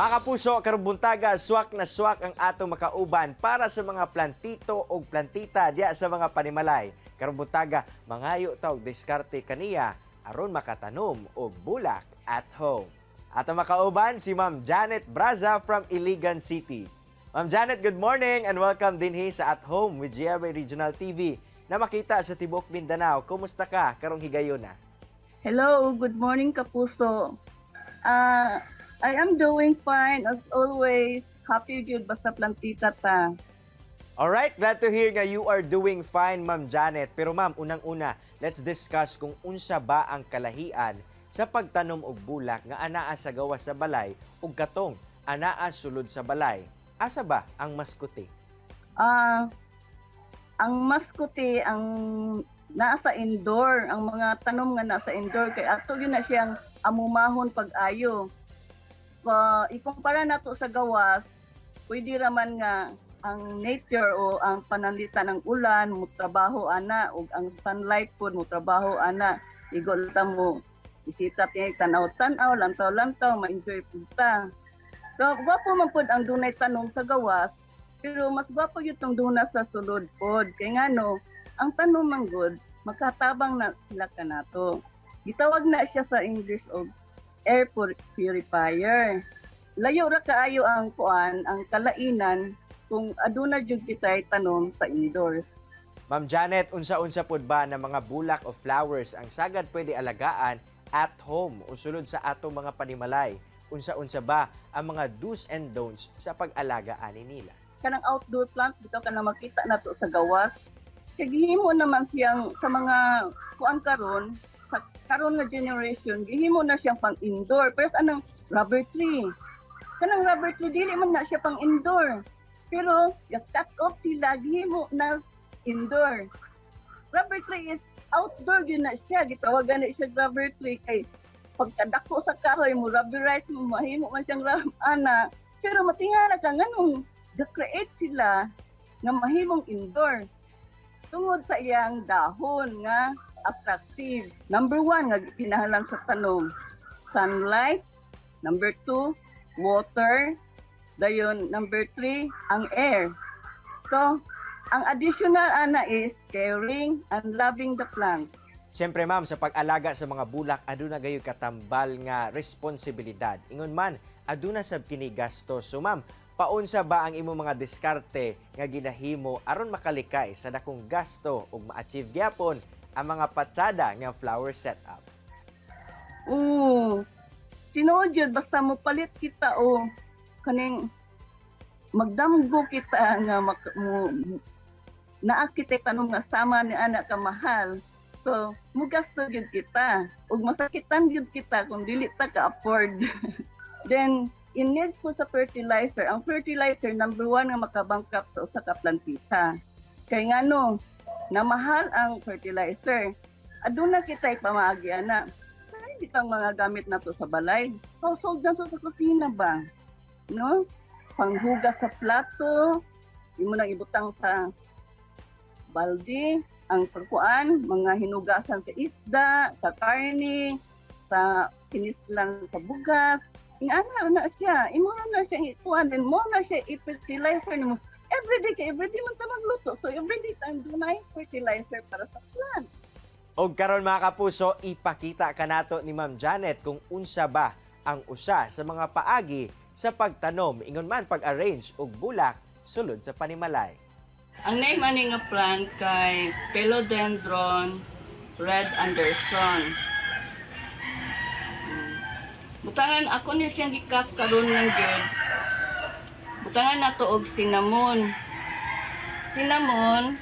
Mga kapuso, karong buntaga, swak na swak ang atong makauban para sa mga plantito o plantita diya sa mga panimalay. Karong buntaga, mangayo ta og diskarte kaniya aron makatanom og bulak at home. Atong makauban si Ma'am Janet Braza from Iligan City. Ma'am Janet, good morning and welcome dinhi sa At Home with GMA Regional TV na makita sa tibuok Mindanao. Kumusta ka karong higayuna? Hello, good morning, kapuso. I am doing fine as always. Happy gyud basta plantita ta. Alright, glad to hear nga you are doing fine, Ma'am Janet. Pero ma'am, unang-una, let's discuss kung unsa ba ang kalahian sa pagtanom og bulak nga anaa sa gawas sa balay ug katong anaa sulod sa balay. Asa ba ang mas kuti? Ang mas kuti ang naa sa indoor, ang mga tanom nga nasa indoor kay ato gyud na siyang amumahon pag-ayo. Ikumpara nato sa gawas, pwede raman nga ang nature o ang pananglitan ng ulan mo trabaho ana ug ang sunlight pud mo trabaho ana, igo ta mo isita tingali tanaw-tanaw, lantaw-lantaw, ma-enjoy pud ta. So gwapo man pud ang dunay tanom sa gawas, pero mas gwapo gyud tong duna sa sulod pod kay ngano ang tanom man gud makatabang na sila kanato. Gitawag na siya sa English og air purifier. Layo ra kaayo ang kuan, ang kalainan kung aduna jud kitay tanom sa indoors. Ma'am Janet, unsa-unsa pud ba na mga bulak o flowers ang sagad pwede alagaan at home o sulod sa atong mga panimalay? Unsa-unsa ba ang mga do's and don'ts sa pag-alaga ani nila? Kanang outdoor plants bitaw, kanang makita nato sa gawas. Kay gihimo naman siyang sa mga kuan karon, sa karon nga generation, gihimo na siyang pang indoor. Pero sa anang rubber tree, kanang rubber tree, dili man na siya pang indoor. Pero cut off sila, gihimo na indoor. Rubber tree is outdoor gyud na siya. Gitawagan na siya rubber tree kay pagkadako sa kahoy mo rubberize mo, mahimo man siyang ana. Pero matingala ka nganong ga-create sila nga mahimong indoor tungod sa iyang dahon nga attractive. Number one nga kinahanglan sa tanom, sunlight. Number two, water. Dayon, number three, ang air. So, ang additional ana is caring and loving the plant. Siyempre ma'am, sa pag-alaga sa mga bulak, aduna gayoy katambal nga responsibilidad. Ingon man, aduna sab kini gastos. So ma'am, paunsa ba ang imong mga diskarte nga ginahimo aron makalikay sa dakong gasto ug ma-achieve gyapon ang mga patsada nga flower setup? Oo. Tinuod yun, basta mo palit kita o kaning magdamgo kita nga mo naa kita tanom nga sama ni anak ka mahal. So, mugasto gyud kita ug masakitan gyud kita kung dili ta ka afford. Then, in need po sa fertilizer, ang fertilizer number one nga makabangkap sa usa ka plantita. Kay ngano, namahal ang fertilizer. Aduna kita'y pamaagi ana. Ay, bitang mga gamit nato sa balay. Household na to sa kusina ba? No? Panghugas sa plato, imo nang ibutang sa balde, ang pagkuan, mga hinugasan sa isda, sa karne, sa kinislang sa bugas. Ingana na siya, imo na siya ikuan din mo na siya i-fertilizer nimo. Everyday kay everyday man ta magluto. So everyday tang dunay fertilizer para sa plant. Og karon, mga kapuso, ipakita kanato ni Ma'am Janet kung unsa ba ang usa sa mga paagi sa pagtanom ingon man pag-arrange og bulak sulod sa panimalay. Ang name ani nga plant kay Philodendron Red Anderson. Butangan ako ni siyang gi-cut karon lang gyud. Butangan nato og cinnamon. Cinnamon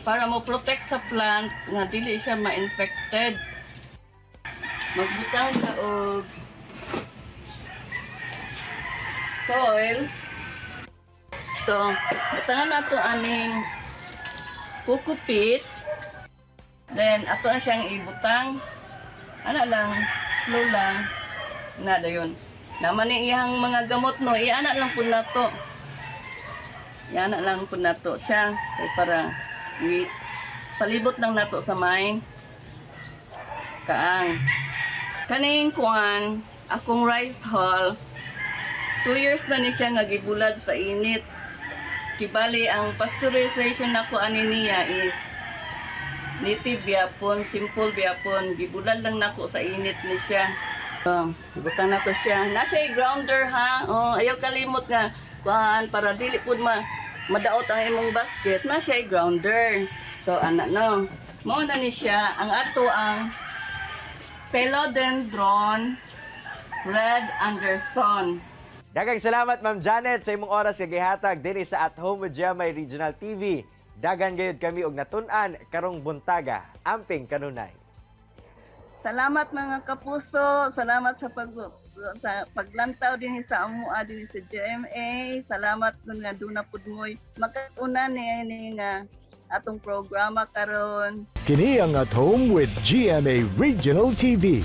para mo protect sa plant nga dili siya ma-infected. Magbutang ka og soil. So, butangan nato aning cocopeat. Then, ato na siyang ibutang. Ana lang, slow lang. Na dayon. Naman ni iyang mga gamot no, iana lang pud nato. Iana lang pud nato siya kay para i palibot lang nato sa may kaang. Kaning kuan, akong rice hull, 2 years na ni siya nga gibulad sa init. Kibali ang pasteurization nako ani niya is native gyapon, simple gyapon. Gibulad lang nako sa init ni siya. Oh, butang nato siya. Na siya grounder ha. Oh, ayaw kalimot nga kuan para dili pud ma madaot ang imong basket. Na siya grounder. So ana no. Mao na ni siya ang ato ang Philodendron Red Anderson. Daghang salamat, Ma'am Janet, sa imong oras nga gihatag dinhi sa At Home with GMA Regional TV. Daghan gayud kami og natun-an karong buntaga. Amping kanunay. Salamat, mga kapuso. Salamat sa paglantaw din sa amoa din sa GMA. Salamat kun nga duna pud mo'y makatuna ni nga atong programa karon. Kini ang At Home with GMA Regional TV.